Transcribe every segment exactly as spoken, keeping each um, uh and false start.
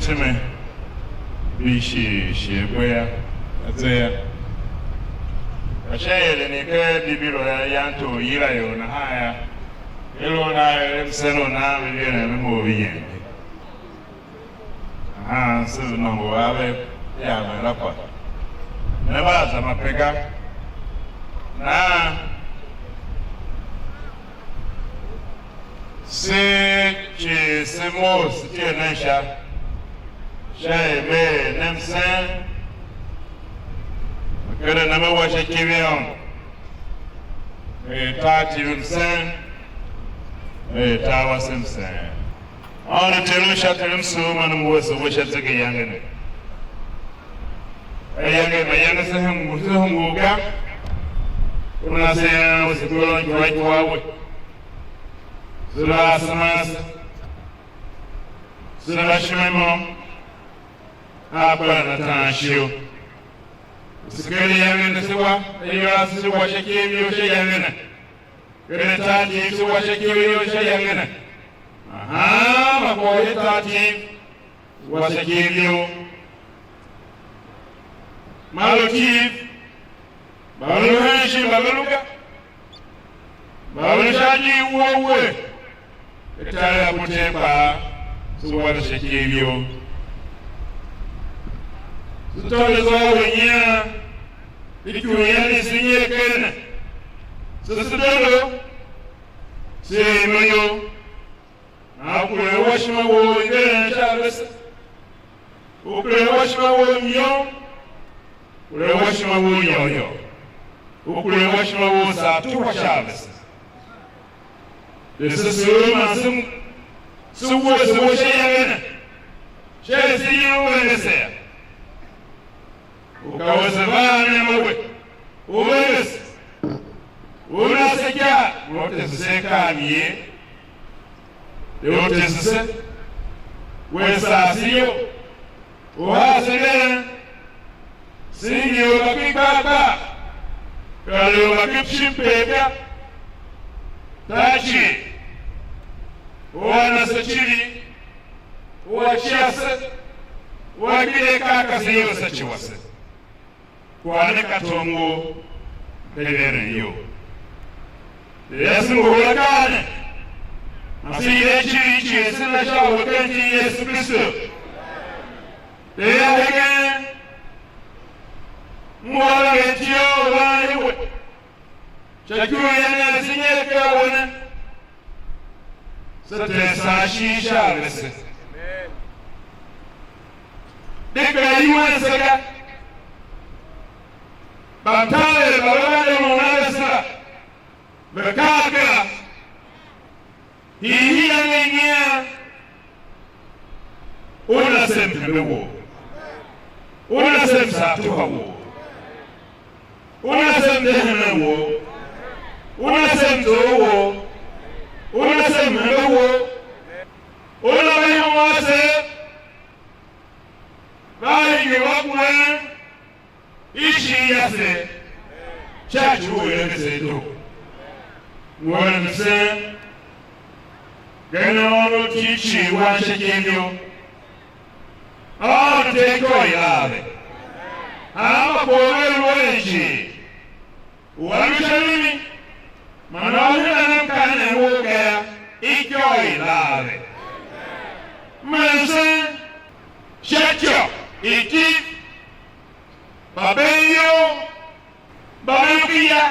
Sime, vi shi shi agbe a, a ze a. Kpa sha eren i ken Bibilo ya yan tor yila ior nahan ya, i lu na er msen u nan ve veren ve mough ve yem ye. Nahan se lu nôngo a ve ya ve la kpa. Ne mba a za ma pe ga. Nahan se cii se mough se tie nen sha, sha er me er ne msen, me kende ne me wa sha ikiv i Aôndo, me er tar Tiv msen, me er tar wase msen. Aôndo Ter u sha, Ter msughun man m wuese we sha zegeyange ne. Ayange mayange se hungul, se hungul ga. U na se yan u se kperon ikyua ikyua we. Se lu asema ase. Se lu ishima i môm. A kpa na tan shio. Se kende iyange ne se wa, ayol ase se wa sha ikyem you sha iyange ne. Kende tar Tiv se wa sha ikyem you sha iyange ne. Ahan ma kwagh u ye tar Tiv wa sha ikyem you. Malo Tiv, mba ve lu hen shin mba ve lu ga, mba ve lu sha ajiir wuhe wuhe, ve tar a ku Ter kpaa, se wa ve sha ikyem you. Se tôndo zwa u nyian, ikurian i se nyer ken ne, se se dondo, se er imo you. Nahan u kure u wa ishima wou i ngeren sha a vese, u kure u wa ishima wou mnyom, u kure u wa ishima wou yôô yôô, u kure u wa ishima wou saa tuhwa sha a vese. De se sugh man se, se wuese we sha iyange ne, sha er se yem u vende se yô. U ka u se va a mi a we, u vende se, u na se ikyav, u tese se akaa a mi ye, de u tese se, we saa se iyol, u haa se ngeren, se ngi or mba ken gbar gbar, kera or mba ken shin pev ga, tar cii, u a na se civir, u a cia se, u a gbidye akaa a kasev iyol se ci wase. Kwagh ne ka tom wou, ka iveren you. Er yase ngohol akaa ne, man se yila icivir cii se na sha u ken iti i Yesu Kristu. Er a hegen, m ôr angev ityough u van iwe. Sha ci u i eren ase nyer ken a we ne, se tesen ashigh sha a vese. De kera iwen se ga. Mbataver mba ve va de lun a vese la, ve kaa kera, hiihii angev nyian, una se mhembe wou, una se msaaturwa wou, una se mdehemen wou, una se mzough wou, una se mhembe wou, una va ihom ase, va hingir va kuen, ishigh yase sha ci u eren se doo. Ngu eren msen, gema ônov cii cii wan sha ikyem you. Aôndo Ter ikôr i lar ve. Hanma kwagh u ve lu eren cii, u a lu sha mimi, man a u hemban mkaanem wou ga yô, ikôr i lar ve. Mesen sha ityô i Tiv, mba been iyol, mba ve lu ken ya,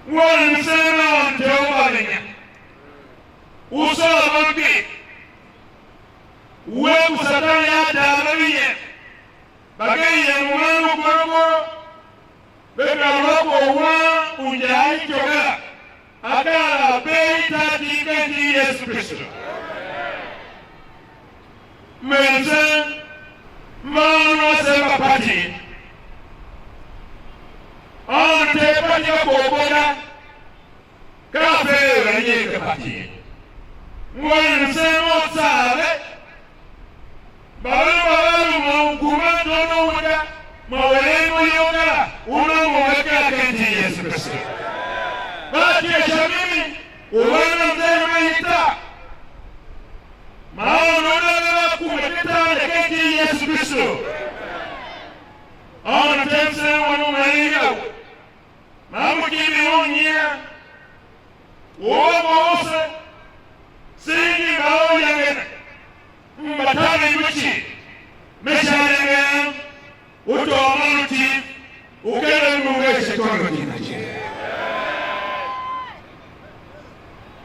ngu eren msen a Aôndo Ter u mba ve inya, u sôr ve mkegh, u er ku Satan ya a tar ve ve yem. Mbagenev yem u eren u gorogoro, ve kera lu a kwagh u wan u injaa i ityô ga, akaa la bee i tar Tiv ken iti i Yesu Kristu. Mesen, mba ônov ase mba pati, Aôndo Ter pati a kwagh u bo ga. Ka ape er a nyer ken pati ye. Ngu eren msen u tsaa ve, mba ve lu mba ve lu mo u kuman doo u ga, ma u eren mo iyol ga la, una mo ve kera ken iti i Yesu Kristu. Mba a tile sha mimi, u eren mzehemen i tar, ma Aôndo una ve va Me sha anenge am, u tôô man u tiv, u kende m ngu ve sha ikônough ki na je.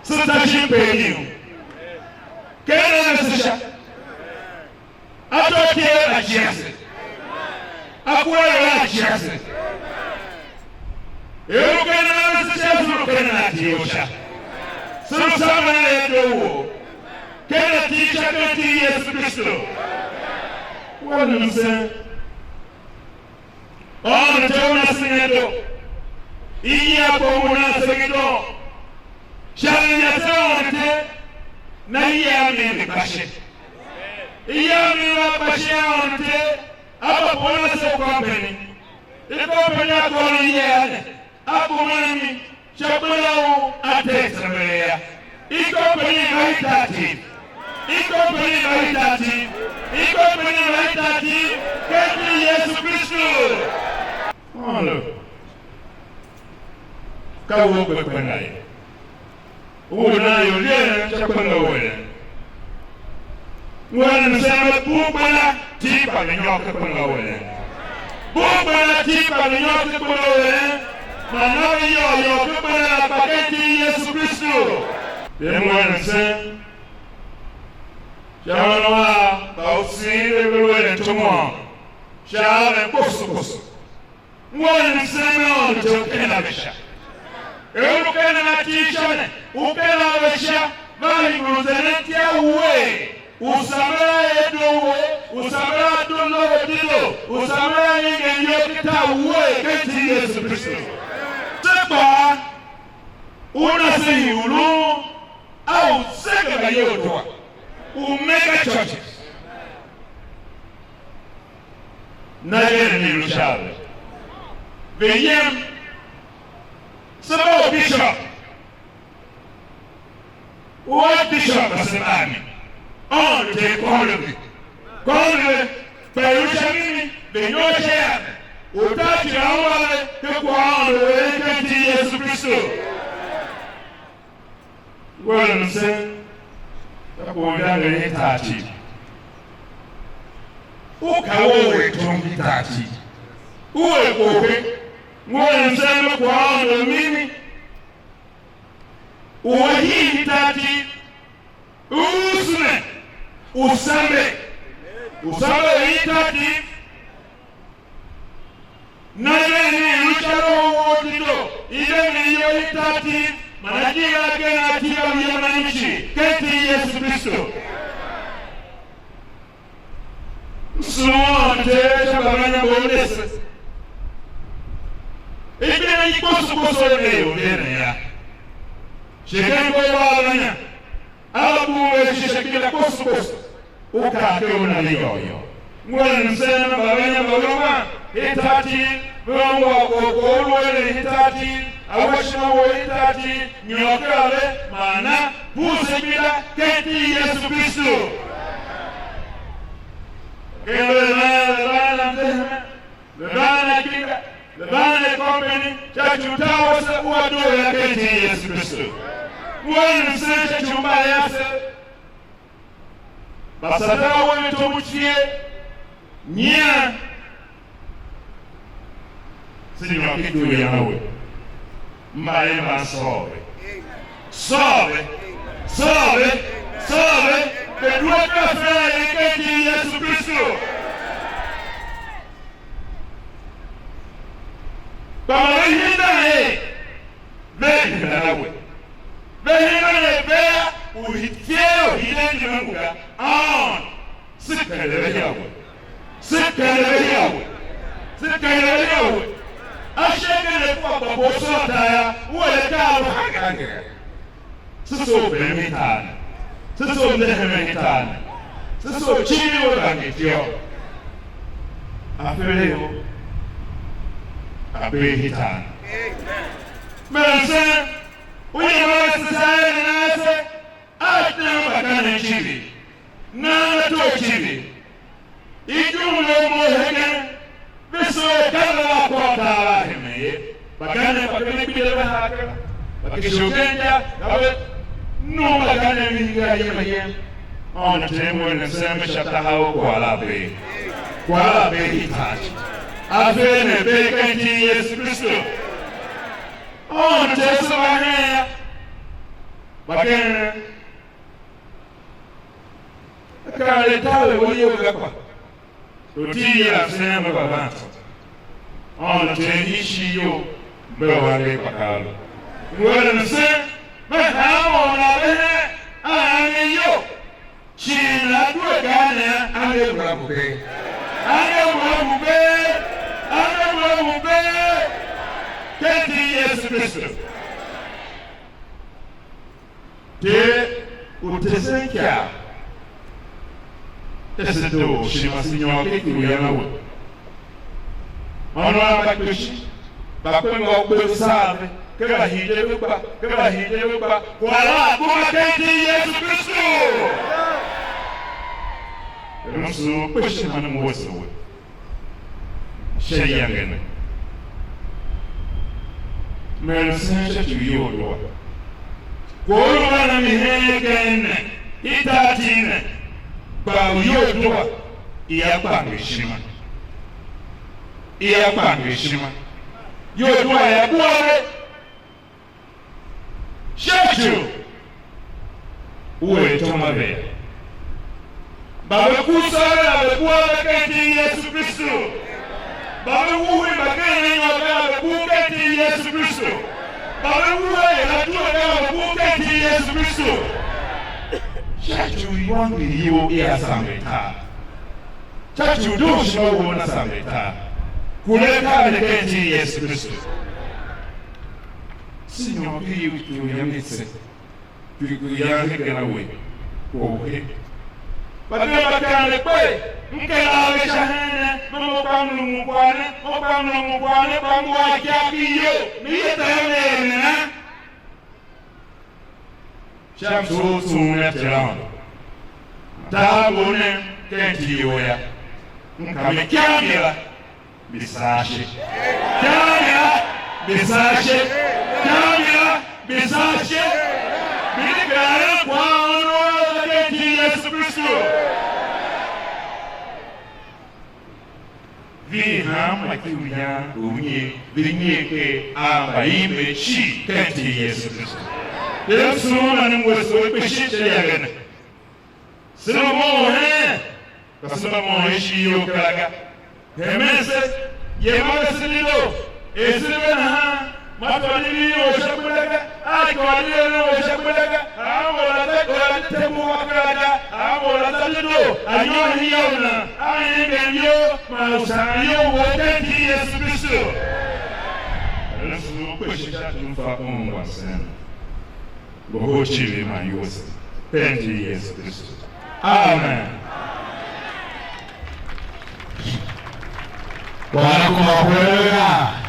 Se ta shin pe iniu. Kende ase sha. Atôatyev a cie ase. Akuraior a cie ase. Er u kenden ase sha, se lu kenden a Ter u sha. Se lu samber a Ter u. Kenden a Ter sha ken iti i Yesu Kristu. Wea nem sen. Aôndo Ter una se ingen doo. I yila kpa u nan se ingen doo. Sha mi ya se Aôndo Ter, na i yila mi mi kpa shi. I yila mi va kpa shi Aôndo Ter, a va pue a se company. I company a kôron iyiagh ne, a kuma a mi sha gbenda u a tee sembera yô. I company i va i tar Tiv. I company i va i tar Tiv. I company i va i tar Tiv, ken iti i Yesu Kristu. Aôndo, ka we u gbe gbenda ye. U nan ior yen sha kpenga u eren. Ngu eren msen mer, bugh gbenda, Tiv kpa ve nyôr ken kpenga u eren. Bugh gbenda, Tiv kpa ve nyôr ken kpenga u eren, man na ve yôôyôô ken gbenda la kpa ken iti i Yesu Kristu. Ve ngu eren msen sha ônov a mba u tsi ve ve lu eren tom u Aôndo sha aven kposo kposo. Ngu eren msen mer Aôndo Ter u kenda ve sha. Er u lu kenden a Tiv sha ne, u kenda ve sha, va hingir u zenden itya uwegh, u samber a Edo uwegh, u samber a Dolo ve Dilo, u samber a iengem iyol ki tar uwegh ken iti i Yesu Kristu. Se kpaa, u na se hii u lu a u zegembayev tua, u mega churches. Na eren i lu sha a ve. Ve yem, se mba u bishop, u a bishop ase mba a mi. Aôndo Ter kôngo ve, kôngo ve, kpa i lu sha mimi, ve nyôr sha ian, u tar ci a ungwa ve ken kwaghaôndo u eren ken iti i Yesu Kristu. Ngu eren msen, ka kwagh u ivangeli i tar Tiv. U ka u er tom ki tar Tiv. U er kwagh u he, ngu eren msen mer kwaghaôndo mimi, u a hii i tar Tiv, u usu ne, u samber, u samber u i tar Tiv, Na ven ne i lu sha Loho u Dedoo, i ve mi iyol i tar Tiv, man ajiir agen a Tiv a lu yemen a mi cii, ken iti i Yesu Kristu. M sughun Ter sha mbavannya mbo u ne se. Igben i kposo kposo ne ior ve ne yô. Shi ken iko i mbavannya, a va bugh ve sha igbenda kposo kposo, u kar ker u na ve yôô yôô. Ngu eren msen mer mbavannya mba ve ungwa i tar Tiv, ve ungwa kwagh u kwagh u lu eren i tar Tiv, a wa ishima wou i tar Tiv, nyôr kera ve, man na bugh se igbenda ken iti i Yesu Kristu. Ken ve van, ve van a mzehemen, ve van a igbenda, ve van a company, sha ci u tar wase u a doo yô, ken iti i Yesu Kristu. Ngu eren msen sha ci u mbayev ase, mba Satan a we ve tom u cie, nyian, se nyôr ken ityough yam a we. Mbayev mban sôr ve. Sôr ve. Sôr ve. Sôr ve. Ve due ken afer a eren ken iti i Yesu Kristu. Kpa mba ve hingir er ve hingir a we, ve hingir er ve u hiden u hiden jimin ngu ga, Aôndo, se kende ve hia we, se kende ve hia we, se kende ve hia we. Ashe ken a kua gba bo sôr tar yô, u er akaa a lu hange hange ga. Se soo bem i tar ne. Se soo mzehemen i tar ne. Se soo civir u vangertiôr. A fer a ior, a bee i tar ne. Mer msen, u yem a ese sha aeren a ase, a tem mbakanen civir. Nan ato civir. Ikum i mo hegen, ve soo akaa a kwagh u tar la hemen ye. Mbagenev mba ve ne gbidye ve haa kera, mba kishigh ugen inja, ka ve num mbagenev ve hingir ayem ayem. Aôndo Ter, m eren msen me sha tahav u kwagh la a bee. Kwagh la a bee hitachi. A bee ne bee ken iti i Yesu Kristu. Aôndo Ter, se va hen ya. Mbagenev, akaa ne taver we iyol ga kpa. Lu ti yila msen mba van tsô. Aôndo Ter, ishigh you, bee u angev kpa ka a lu. Ngu eren msen, me hanmô u nan ve hen a angev you. Cii nana due ga ne, angev ngula ngu bee. Angev ngula ngu bee. Angev ngula ngu bee. Ken iti i Yesu Kristu. Ter u tesen ikyav, er se doo u shima se nyôr ken ikyou yam a we. Ônov a mba kpishi, mba kpe ngô u gbe u sar ve, kera hii je ve gba, kera hii je ve gba, kwagh la a kuma ken iti i Yesu Kristu. Er m sugh kpishi man m wese we. Sha iyange ne, me lu sen sha ci u iyol dua. Kwagh u lu a na mi heen ken ne, i tar iti ne, gba u iyol dua ia kpange ishima, ia kpange ishima, iyol dua ia bua ve. Sha ci u u er tom a ve yô. Mba ve kusa ve la, ve bua ve ken iti i Yesu Kristu. Mba ve wuhe mbagenev nyôr ga la, ve bua ken iti i Yesu Kristu. Mba ve wuhe er a due ga la, ve bua ken iti i Yesu Kristu. Sha ci u iwangeli you ia samber tar. Sha ci u dooshima wou una samber tar. Kure akaa ne ken iti i Yesu Kristu. Se nyôr ken ityou yam i tse. Ityou yam hegen a we, kwagh u he. Mbagenev mba kaan er: Kpe, m kera a ve sha heen ne, me mo kpa m rumun kwagh ne, mo kpa m rumun kwagh ne, kpa m ngu a ikyav ki iyou, me ye ta yô, me er nana? Sha mtsough u tsughun a Ter Aôndo, tar ngu ne ken iti you yô, m kaa me: Ikyav ngila, mbi saa ashe. Ikyav ngila, mbi saa ashe. Ikyav ngila, mbi saa ashe. Mbi de kaa eren kwagh a ônov a ve ken iti i Yesu Kristu. Vihi hanma ki uyan u nyi, ve nyi ker a mbaimber cii ken iti i Yesu Kristu. Ter, m sughun man m wese we kpishi sha iyange ne. Se mba moughon heen, kpa se mba moughon ishigh you kera ga. Hemen se, yem a ve se dedoo, er se ve nahan, ma tôô di vi or sha gbenda ga, a tôô di eren or sha gbenda ga, hanmô or a za, or a za te mbu wa kera ga, hanmô or a za dedoo, a nyôr hen ya u nan, a engem iyol, man u saan iyol wou ken iti i Yesu Kristu. Eren se u kpe shin sha ci u m fa ungwan sen. Ngohol icivir man iwuese, ken iti i Yesu Kristu. Amen. Kwagh la kuma u heregh a?